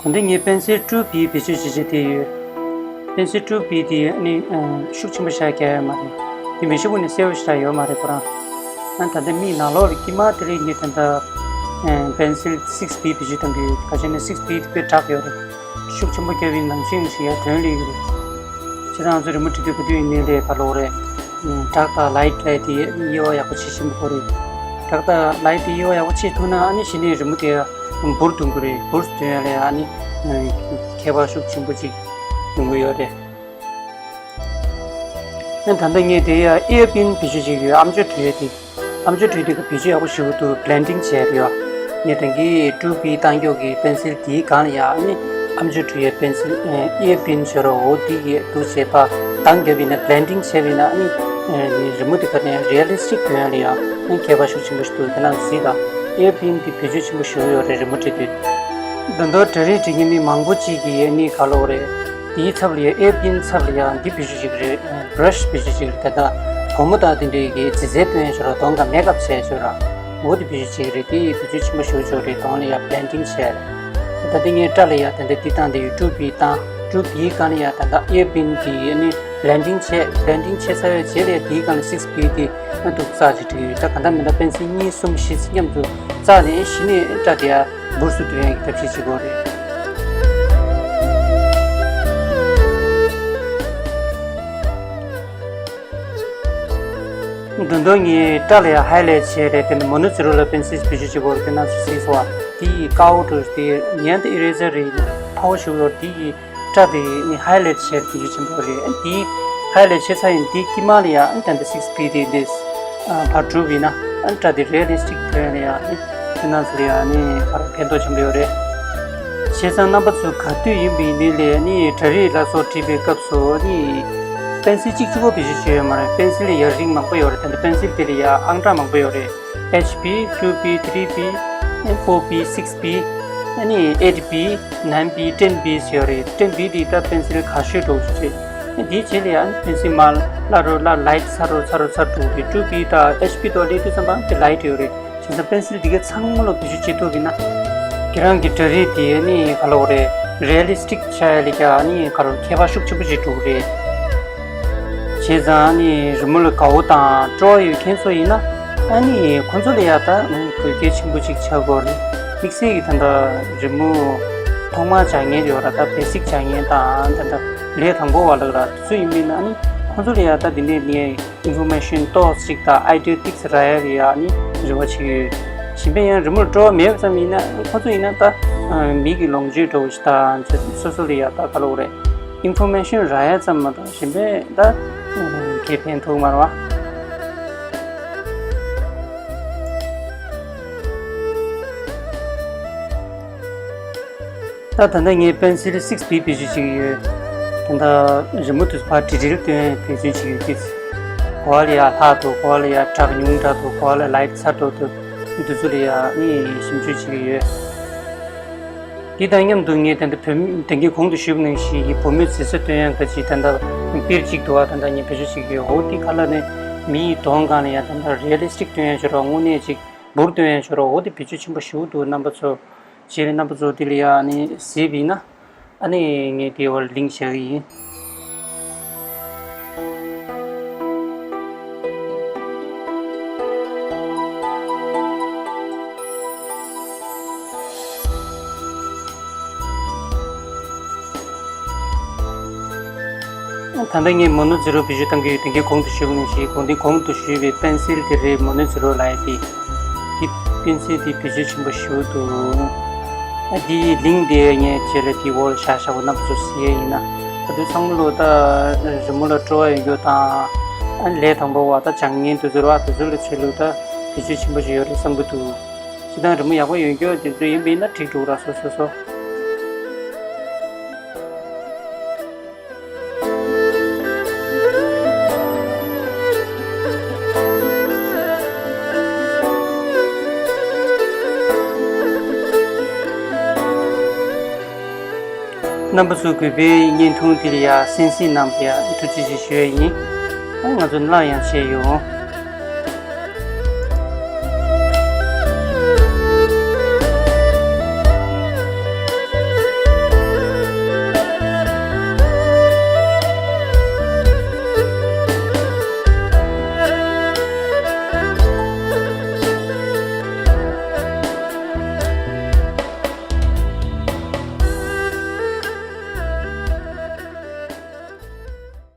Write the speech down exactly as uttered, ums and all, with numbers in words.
ད་ལྟ་ངས་པེན་སིལ་ཊུ་བི་བེད་སྤྱོད་བྱེད་བྱེད་དེ་ཡོད། པེན་སིལ་ཊུ་བི་དེ་ནི་ཤུགས་ཆེན་པོ་བཞག་རྒྱག་ཡོད་མ་རེད། དེ་མི་ཤུགས་ནས་གསལ་པོ་ཞིག་ཡོད་མ་རེད་ཁོ་རང་། ཨ་ད་ལྟ་མིག་ནང་ལོགས་ལ་དཀྱིལ་མ་དེ་རིང་ངས་ད་ལྟ་པེན་སིལ་སིགས་བི་བེད་སྤྱོད་གཏོང་གི་ཡོད། ག་ཅི་ན་སིགས་བི་དེ་དཔེ་དྲག་ཡོད་རེད། ཤུགས་ཆེན་པོ་བརྒྱབ་པའི་ནང་བཞིན་ཞིག་ཡ་དོན་སླེབས་ཀྱི་རེད། བྱས་ཙང་ང་ཚོ་རི་མོ་འབྲི་དུས་ག་དུས་ཡིན་ནའི་ལས་ག་ལོག་རེད། སྦྲག་དང་ལའིཊ་ལས་དེ་དབྱེ་བ་ཡག་པོ་ཕྱེ་ཤེས་དགོས་རེད། སྦྲག་དང་ལའིཊ་དེ་དབྱེ་བ་ཡག་པོ་ཕྱེ་ཐུབ་ན་ཨ་ནི་གཞི་ནས་རི་མོ་དེ་འབུར་གཏོང་གི་རེད། འབུར་གཏོང་ཡ་ལས་ཨ་ནི་ཁྱད་པར་ཤུགས་ཆེན་པོ་ཅིག་ཡོང་གི་ཡོད་རེད། ཨ་ད་ལྟ་ངས་དེ་ཡ་ཨེར་པིན་བེད་སྤྱོད་བྱེད་ཀྱི་ཡོད། ཨམ་ཅོག་འབྲི་ཡ་དེ། ཨམ་ཅོག་འབྲི་དུས་ཀྱི་བེད་སྤྱོད་ཡག་པོ་ཞིག་འདུག་བྷི་ལེན་ཌིང་བྱས་རེད་ཡ། ངས་དེང་གི་ཊུ་བི་བཏང་ཀྱོག་གི་པེན་སིལ་དེའི་སྒང་ལ་ཡ་ཨ་ནི་ཨམ་ཅོག་འབྲི་ཡའི་པེན་སིལ་ཨེར་པིན་བྱས་རོགས་འོ་དེ་གི་འདུག་བྱས་པ་གདངས་བརྒྱབ་པ་ཡིན་ན་བྷི་ལེན་ཌིང་བྱས་པ་ཡིན་ན་ཨ་ནི་རི་མོ་དེ་ག་ནས་རི་ཡལ་ལི་སི་ཊིག་ཐོན་ཡ་ལ་ཡ་ཨ་ནི་ཁྱད་པར་ཤུགས་ཆེན་པོ་ཞིག་འདུག་དེ་ན་གཟིགས་དང་། ཨེར་པིན་དེ་བེད་སྤྱོད་ཆེན་པོ་ཞིག་ཡོད་རེད་རི་མོ་འབྲི་དུས། ད་དུང་འབྲ་རིགས་འབྲི་མཁན་མི་མང་པོ་ཅིག་གིས་ཨ་ནི་ག་ལབ་དགོས་རེད། དེའི་ཚབ་ལ་ཡ་ཨེར་པིན་ཚབ་ལ་ཡ་འདི་བེད་སྤྱོད་བྱེད་ཀྱི་རེད། བྷི་ར་ཤི་བེད་སྤྱོད་བྱེད་ཀྱི་རེད། ད་ལྟ་སྒོར་མོ་དང་དེ་འདྲའི་གི་རྫི་རྫས་སྟོན་ཡ་ཅིག་ར་གདོང་དང་མེག་ཨབ་བྱས་ཡ་ཅིག་ར། འོ་དེ་བེད་སྤྱོད་བྱེད་ཀྱི་རེད། དེ་བེད་སྤྱོད་ཆེན་པོ་ཞེ་པོ་ཅིག་རེད། གདོང་ལ་ཡ་བྷི་ལེན་ཌིང་བྱས་རེད། ད་ལྟ་ངས་སྐྲ་ལ་ཡ་ད་ལྟ་འདི་བཏང་དེ་ཡོད། ཊུ་བི་བཏང་། ཊུ་བིའི་སྒང་ལ་ཡ་ད་ལྟ་ཨེར་པིན་གྱིས་ཨ་ནི་བྷི་ལེན་ཌིང་བྱས། བྷི་ལེན་ཌིང་བྱས་ཚར་བའི་རྗེས་ལ་དེའི་སྒང་ལ་སིགས་བི་དེ་ཨ་འདུག་རྩ་ཅིག་བྲིས་ཡོད། ད་ག་འདྲ་མི་འདྲ་པེན་སིལ་གཉིས་གསུམ་བཞི་མཉམ་དུ་བཙགས་ནས་གཞི་ནས་སྐྲ་དེ་ཡ་འབུར་སུ་འདུག་ཡག་གི་ཐབས་ཤེས་བྱེད་དགོས་རེད། ད་དུང་ངས་སྐྲ་ལ་ཡ་ཧའི་ལའིཊ་བྱས་རེད། དེ་ནས་མོ་ནོ་ཛི་རོ་ལ་པེན་སིལ་བེད་སྤྱོད་བྱེད་དགོས་རེད། དེ་ནང་བཞིན་གཟིགས་སོང་བ། དེ་ཡི་དཀར་པོ་འདྲ་དེ་ཉན་དེ་ཨི་རེ་ཟར་རེད། ཕ་བོ་ཞིག་ཡོད་དེ་ཡི་སྐྲ་དེ་ནི་ཧའི་ལའིཊ་བྱས་དེ་ཆེན་པོ་རེད། དེ་ཧའི་ལའིཊ་བྱས་ཚར་ཡིན། དེ་དཀྱིལ་མ་ལ་ཡ་ཨ་ནི་ད་ལྟ་སིགས་བི་དེ་འདི་ཕར་གྲུབ་ཡིན་ན་ཨ་ནི་སྐྲ་དེ་རི་ཡལ་ལི་སི་ཊིག་ཐོན་ཡ་ལ་ཡ་ཨ་ནི་དེ་ནང་ཚོ་ལ་ཡ་ཨ་ནི་ཕར་ཕན་ཐོགས་ཆེན་པོ་ཡོད་རེད། བྱས་ཙང་རྣམ་པ་ཚོ་ག་དུས་ཡིན་པ་ཡིན་ནའི་ལས་ཨ་ནི་འབྲ་རིགས་ལ་སོགས་བྲིས་པའི་སྐབས་སུ་ཨ་ནི་པེན་སིལ་གཅིག་གཅིག་པོ་བེད་སྤྱོད་བྱས་ཡོད་མ་རེད། པེན་སིལ་ལ་ཡ་རིགས་མང་པོ་ཡོད་རེད། ད་ལྟ་པེན་སིལ་དེ་ལ་ཡ་ཨང་གྲངས་མང་པོ་ཡོད་རེད། ཨེཆ་བི། ཊུ་བི། ཐི་རི་བི། ཨེ་ཕོར་བི། སིགས་བི། ཨ་ནི་ཨེཊ་བི། ནའིན་བི། ཊེན་བི་ཟེར་ཡོད་རེད། ཊེན་བི་དེ་ད་པེན་སིལ་ག་ཤོས་འདྲ་བོ་ཅིག་རེད། ཨ་དེའི་རྗེས་ལ་ཡ་ཨ་ནི་པེན་སིལ་མར་སླ་རུ་སླ། ལའིཊ་ཚ་རུ་ཚ་རུ་ཚ་རུ་འགྲོ་གི་རེད། ཊུ་བི་དང་ཨེཆ་བི་ཐོག་སླེབས་དུས་ཙམ་པ་ཨ་ནི་དེ་ལའིཊ་ཡོད་རེད། བྱས་ཙང་པེན་སིལ་དེ་གའི་ཚང་མ་ལ་བེད་སྤྱོད་བྱེད་ཐུབ་ཡིན་ན། ཁྱེད་རང་གི་འབྲ་རིགས་དེ་ཨ་ནི་ག་ལབ་དགོས་རེད། རི་ཡལ་ལི་སི་ཊིག་ཆགས་ཡ་ལ་ཡ་ཨ་ནི་ག་ལབ་ཁྱད་པར་ཤུགས་ཆེན་པོ་ཅིག་འགྲོ་གི་རེད། བྱས་ཙང་ཨ་ནི་རི་མོ་ལ་དགའ་བོ་དང་སྤྲོ་བ་ཡོད་མཁན་ཚོ་ཡིན་ན་ཨ་ནི་ཁོང་ཚོ་ལ་ཡ་ད་དགོས་གལ་ཆེན་པོ་ཅིག་ཆགས་ཀྱི་ཡོད་རེད། དམིགས་བསལ་གྱི་ད་ལྟ་རི་མོ་ཐོག་མར་སྦྱང་མཁན་ཡོད་ར། ད་བེ་སིག་སྦྱང་མཁན་དང་ད་ལྟ་ལས་དང་པོ་བ་ལབ་ར་དེ་ཚོ་ཡིན་པ་ཡིན་ན་ཨ་ནི་ཁོང་ཚོ་ལ་ཡ་ད་འདི་ནས་ངས་ཨིན་ཕོར་མེ་ཤན་ཏོག་ཙམ་ཅིག་དང་ཨའི་ཌི་ཡ་ཏོག་ཙམ་རག་ཡ་གི་ཡ་ཨ་ནི་རེ་བ་བྱེད་ཀྱི་ཡོད། གཞན་པ་ཡང་རི་མོར་སྤྲོ་བ་མེད་པ་ཙམ་ཡིན་ན་ཁོང་ཚོ་ཡིན་ན་ད་མིག་གི་ལོངས་སྤྱོད་འདྲ་བོ་ཞིག་དང་སོ་སོ་ལ་ཡ་ད་ག་ལབ་དགོས་རེད། ཨིན་ཕོར་མེ་ཤན་རག་ཡ་ཙམ་མ་གཏོགས་གཞན་པས་ད་གའི་ཕན་ཐོགས་མ་རེད་བ། ད་ད་ལྟ་ངས་པེན་སིལ་སིགས་བི་བེད་སྤྱོད་བྱེད་ཀྱི་ཡོད། ད་ལྟ་རི་མོ་དེ་ཚོ་ཕར་ཌི་ཊེལ་སྟོན་ཡས་འབད་བརྩོན་བྱེད་ཀྱི་ཡོད། ག་པ་ལ་ཡ་ལྷག་འདུག་ག་པ་ལ་ཡ་གྲགས་ཉུང་དྲགས་འདུག་ག་པ་ལ་ལའིཊ་ཚ་དྲགས་འདུག་འདི་ཚོ་ལ་ཡ་ནི་ཞིབ་འཇུག་བྱེད་ཀྱི་ཡོད། འདི་དང་མཉམ་དུ་ངས་ད་ལྟ་བོད་མི་དེང་གི་གོང་དུ་ཞུས་པ་ནང་བཞིན་གྱི་བུ་མོའི་རྫི་རྩ་སྟོན་ཡས་འགའ་ཅིག་ད་ལྟ་པིར་གཅིག་འདུག་བ། ད་ལྟ་ངས་བེད་སྤྱོད་བྱེད་ཀྱི་ཡོད། འོ་འདི་ག་ལ་ནི་མི་ཡི་གདོང་སྒང་ལ་ཡ་ད་ལྟ་རི་ཡལ་ལི་སི་ཊིག་སྟོན་ཡས་ཅིག་རོགས་དངོས་གནས་ཅིག་འབུར་སྟོན་ཡས་ཅིག་རོགས། འོ་འདི་བེད་སྤྱོད་ཆེན་པོ་ཞེ་པོ་འདུག་རྣམ་པ་ཚོ། རྗེས་ལ་རྣམ་པ་ཚོ་འདི་ལ་ཡ་ཨ་ནི་གཟིགས་པ་ཡིན་ན་ཨ་ནི་ངས་དེའི་འོག་ལ་ལིང་ཀི་བཞག་གི་ཡིན། ད་ལྟ་ངས་མོ་ནོ་ཛི་རོ་བེད་སྤྱོད་གཏང་གི་ཡོད། དེང་གི་གོང་དུ་ཞུས་པ་ནང་བཞིན་གོང་དེ་གོང་དུ་ཞུས་པའི་པེན་སིལ་དེ་རེད། མོ་ནོ་ཛི་རོ་ལབ་ཡ་དེ། དེ་པེན་སིལ་དེ་བེད་སྤྱོད་ཆེན་པོ་ཞེ་པོ་འདུག་ཨ་དེའི་ལིང་དེ་ངས་རྗེས་ལ་དེའི་འོག་ལ་བཞག་བཞག་པ་རྣམ་པ་ཚོ་གཟིགས་ཡས་ཡིན་ན། ད་དུང་ཚང་མ་ལོ་ད་རི་མོ་ལ་སྤྲོ་བ་ཡོད་རྒྱུ་དང་། ཨ་ལས་དང་པོ་བ་ད་སྦྱང་མཁན་དེ་ཚོ་ར་དེ་ཚོ་ལ་ཆེད་ལུགས་ད་བེད་སྤྱོད་ཆེན་པོ་ཞིག་ཡོད་རེད་བསམ་གྱི་འདུག་སྤྱིར་བཏང་རི་མོ་ཡག་པོ་ཡོད་རྒྱུ་དེ་ཚོ་ཡིན་པ་ཡིན་ན་འགྲིག་འགྲོ་ར་སོ་སོ་སོ། རྣམ་པ་ཚོ་གུས་པས་བརྙན་ཐུང་འདི་ལ་ཡ་གསན་གཟིགས་གནང་བ་ཡ་ཐུགས་རྗེ་ཆེ་ཞུ་ཡ་ཡིན། ང་ཚོ་སླར་ཡང་མཇལ་ཡོང་།